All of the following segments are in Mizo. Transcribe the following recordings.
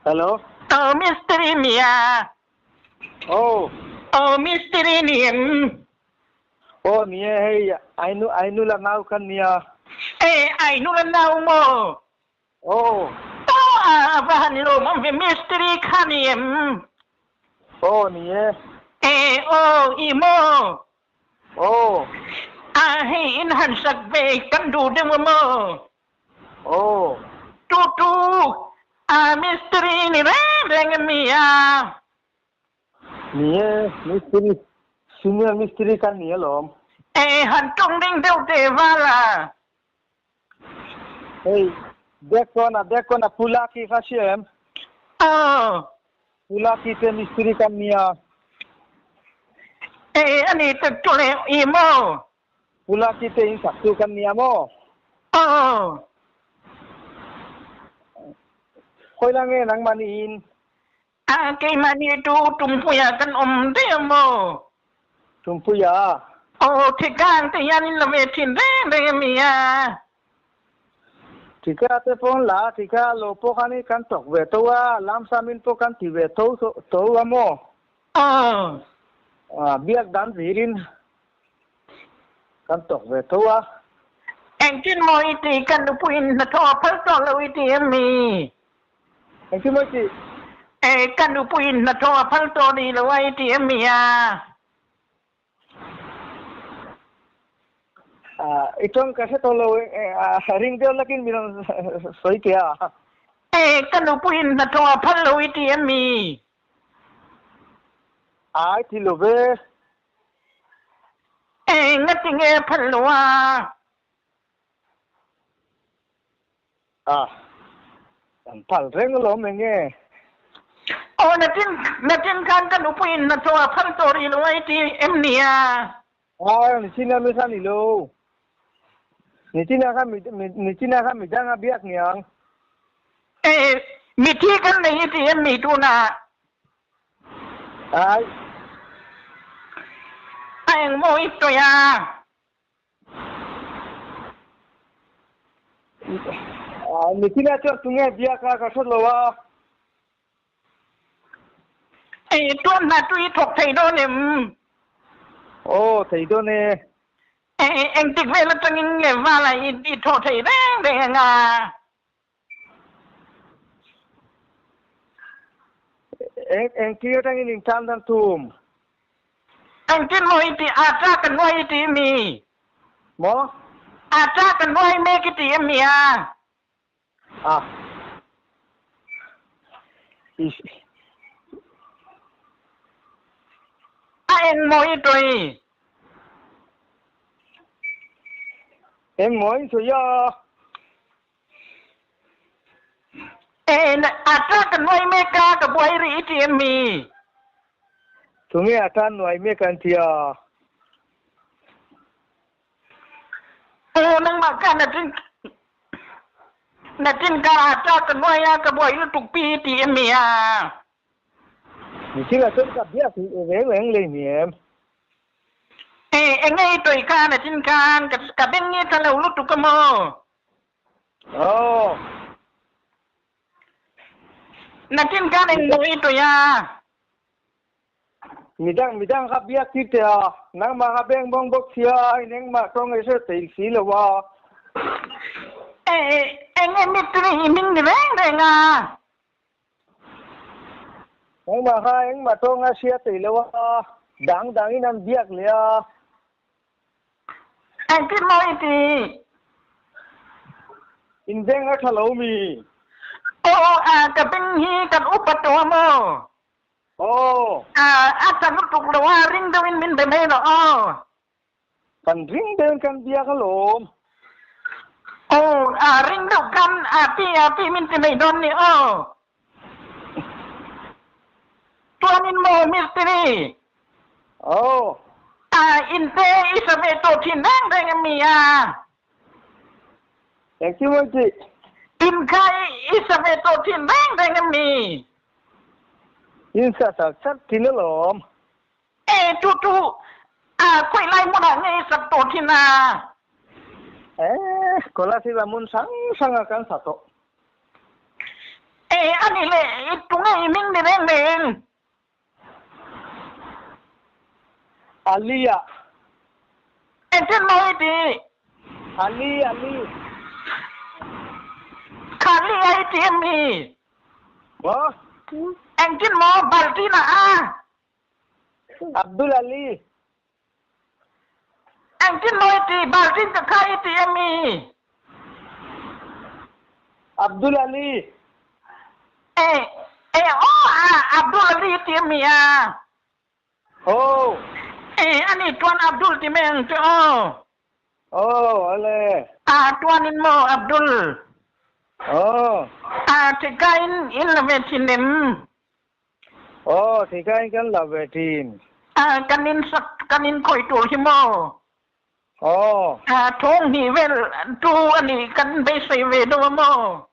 Hello. Aw mistiri nia. Aw. Aw mistiri ni em? Aw ni e hei ainu ainu la nau kan nia. E ainu la nau maw? Aw. Aw a va han lawm awm ve mistiri kha ni em? Aw ni e. E aw i maw? Aw. A hei in han sak ve kan duh deuh a maw? Aw. Tu tu a mistiri ni reng reng a mi a. Ni e, mistiri, senior mistiri kan ni alawm. E han tawng ding deuh teh val a. Hei, Dekkawn a, Dekkawn a Pu Laki kha hria em? Aw. Pu Laki te mistiri kan nia. E a ni tak chu le i maw? Pu Laki te in sak chu kan nia maw? Aw. Khawi la nge nangmah niin? A keimahni chu Tumpuia kan awm daih a maw? Tumpuia? Aw, Thikang te hian in la ve thin reng reng a mi a. Thika te pawh an la a, Thika lo pawh khan i kan tawk ve tho a, Lamsamin pawh kan ti ve tho tho a maw? Aw. Biak dan zirin kan tawk ve tho a. Engtin maw i ti ka nupuiin hnathawh a phal tawh lo i ti em mi? Engtin maw i tih? E, ka nupuiin hnathawh a phal tawh ni lo a i ti em mi a? I tawng ka hre tawh lo, ring deuh lakin min rawn sawi teh a. E, ka nupuiin hnathawh a phal lo i ti em mi? Ai ti lo ve. Eng a ti nge phal lo a? A, kan phal reng alawm eng nge? Aw, nakin, nakin khan ka nupuiin hnathawh a phal tawh rih lo a i ti em ni a? A, nichina mi kha ni lo. Nichina kha mi, nichina kha midang a biak niang. E, mithi kan nei i ti em ni tunah? Ai. A engmaw i sawi a? Nichina chuan tunge biak a ka hre lo a. Ei tuan hna chu i thawk thei dawn em? Aw, thei dawn e. Engtik vel atangin nge vala i thawh thei reng reng ang a? Eng engtir atangin in tan dan tum? Engtin maw i tih? Ata ka nuai i ti mi? Maw? Ata ka nuai mek i ti em ni a? A. I. A eng maw i tui? Eng maw i sawi a? En ata ka nuai mek a, ka buai rih i ti em mi? Tunge ata nuai mek an ti a? Aw nangmah kha natin natin ka ata ka nuai a, ka buai lutuk pi i ti em mi a? Nichina chuan ka biak reng reng lei ni em? E, enge i tawih khan a chin khan ka ka beng nge tha lo lutuk a maw? Aw. Na chin khan eng maw i tawih a? Midang midang kha biak tir teh a, nangmah kha beng bawng bawk sia a, in engmah tawng ei hre thei si lo a. E, enge mitri i hming ni reng reng a? Engmah kha engmah tawng a hria thei lo a, dang dangin an biak leh a. Engtin maw i ti? In beng a tha lo mi? Aw a, ka beng hi kan upa tawh a maw? Aw. A, a tha lutuk lo a, ring deuhin min be mai rawh aw. Kan ring deuhin kan biak alawm. Aw, a ring deuh khan a pi a pi min ti mai dawn ni aw. Chuanin maw mistiri? Aw. A inte i sa ve tawh thin reng reng a mi a? Engtin maw i tih? In kha i sa ve tawh thin reng reng a mi? In sa char char thin alawm. E chu chu a khawi lai hmunah nge i sak tawh thin a? E, Kolasib a hmun hrang hranga kan sa tawh. E, a Ani le i tunge i ming ni reng reng? Ali ah. Engtin maw i ti? Ali, Ali. Khali a i ti em mi? Maw? Engtin maw Baltina a? Abdul Ali. Engtin maw i ti? Baltin ka kha i ti em mi? Abdul Ali. E, e aw a, Abdul Ali i ti em mi a? Aw. E, ani tuan Abdul ti mai ang che aw. Aw, ale. A tuan in maw Abdul? Aw. A thika in in la ve thin em? Aw, thika in kan la ve thin. A kan in sak kan in khawih tur hi maw? Aw. A thawng hnih vel tu ani kan beisei ve deuh a maw?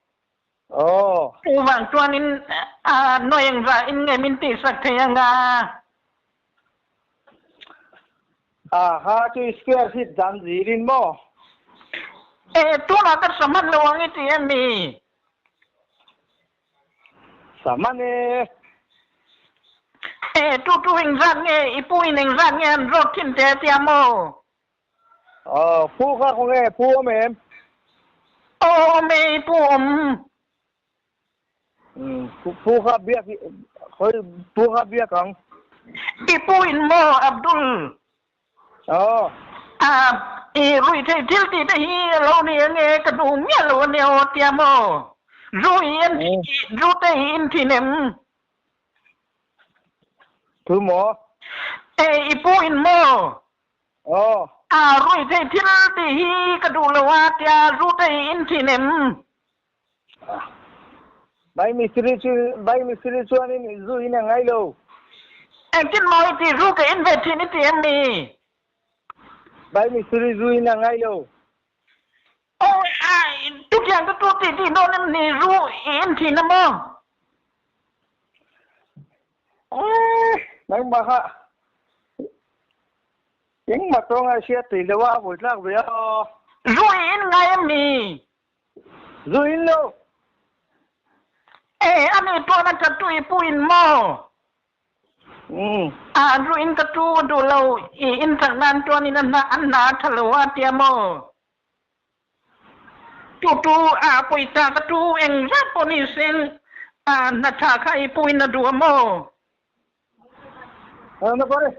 Aw. Chuvang chuanin a nawi engzah in nge min tihsak thei anga? Aha, chu square feet dan zirin maw? E, tunah ka sa hman lo ang i ti em mi? Sa hman e. E, tu tu engzat nge i pu in engzat nge an zawt thin te a tia maw? Aw, pu kha khawnge pu awm em? Aw awm e, i pu awm. Umm, pu kha biak khawi pu kha biak ang. I pu in maw Abdul? Aw. A, i ruihtheih thil tih te hi a lo ni ange ka duh miah lo ania aw tia maw? Zu i en zu te i in thin em? Thu maw? E, i pu in maw? Aw. A ruihtheih thil tih hi ka duh lo a tia zu te hi in thin em? Bai mistiri chu bai mistiri chuanin zu in a ngai lo. Engtin maw i tih zu ka in ve thin i ti em ni? Bai mistiri zu in a ngai lo. Aw a chutiang te chu tih tih dawn em ni zu i in thin a maw? Aii nangmah kha Engmah tawng a hriat tih loh a vawi tlak ve a. Zu i in ngai em ni? Zu in lo. E, ani tuan a that tu i pu in maw? Umm. A, zu in ka tu a duh lo, i in chak nan tuan in a hna an hna a tha lo a tia maw? Tu tu a pawisa ka tu engzat pawh ni seng a hna tha kha i pu in a duh a maw? Na pare.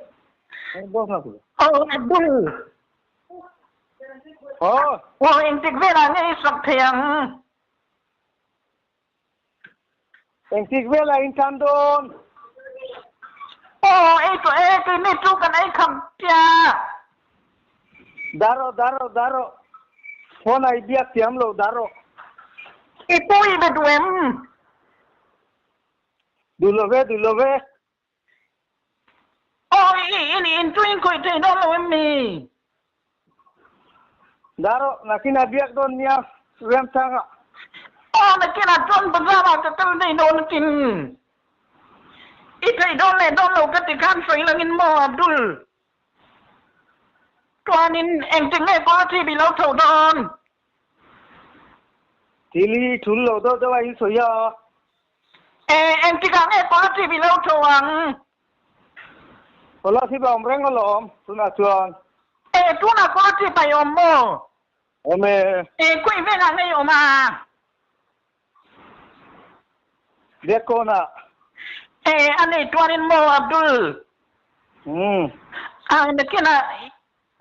Boss na ku. Aw Abdul. Aw. Aw engtik velah nge i sak thei ang? Engtik velah in tan dawn? Aw ei tawh e, keini chu kan ei kham tia. Dar rawh, dar rawh, dar rawh. Phone ah i biak thiam lo, dar rawh. I pu i be duh em? Duh lo ve, duh lo ve. Aw, i in in chu in khawih thei dawn lo em ni? Dah rawh, nakinah biak dawn nia, Remchangah. Aw, nakinah chuan bazar ah ka kal daih dawn atin. I theih dawn leh dawn lo ka ti khan sawi langin maw, Abdul? Chuanin engtik nge Kawlachhip i lo tho dawn? Thil hi thul lo deuh deuh a in sawi a. E, engtikah nge Kawlachhip i lo tho ang? Kawlachhip a awm reng alawm tunah chuan. E, tunah Kawlachhip a i awm maw? Awm e. E, khawi vengah nge i awm a? Biakkawnah. E, a nei tuarin maw Abdul? Umm. A, nakinah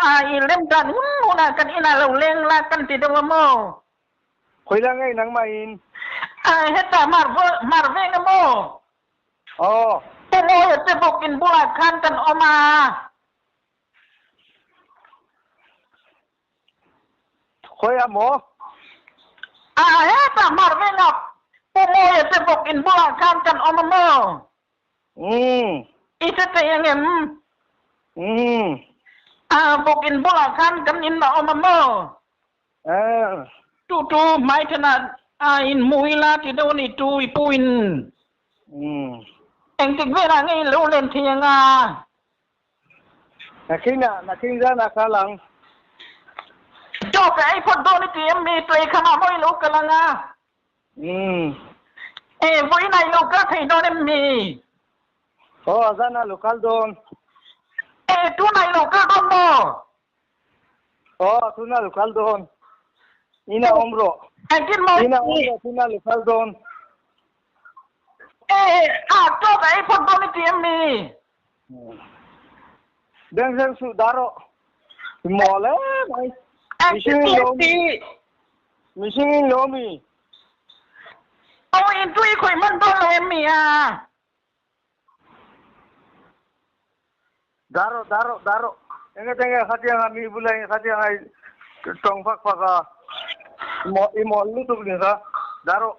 a i lem dan hun hunah kan inah lo leng la kan ti deuh a maw? Khawila ngei nangmah in. A, hetah mar mar veng a maw? Aw. Pu Mawia te bawk in bulah khan kan awm a. Khawi a maw? A hetah hmar vengah Pu Mawia te bawk in bulah khan kan awm a maw? Umm. I hre thei ang em? Umm. A bawk in bulah khan kan in a awm a maw? Aaa. Tu tu hmai thenah a in hmu ila ti deuh a ni tu i pu in. Umm. Engtik velah nge i lo len thei ang a? Nakinah, nakin zanah kal ang. Chaw ka ei phawt dawn i ti em mi? Tlei khamah maw i lo kal ang a? Umm. E vawiin ah i lo kal thei dawn em mi? Aw zan ah lo kal dawn. E tunah i lo kal dawn maw? Aw tunah lo kal dawn. Inah awm rawh. Engtin maw? Inah awm rawh tunah lo kal dawn. E a chaw ka ei phawt dawn i ti em mi? Benghleng suh dah rawh. I mawl em mai. Engtin Mihring in lo mi. ti? Mihring in lo mi. Aw in tui khawih hman dawn lo em mi a? Dah rawh, dah rawh, dah rawh. Enge tenge khatianga mi bula in khatianga i tawng fak fak a. I mawl lutuk ni kha. Dah rawh.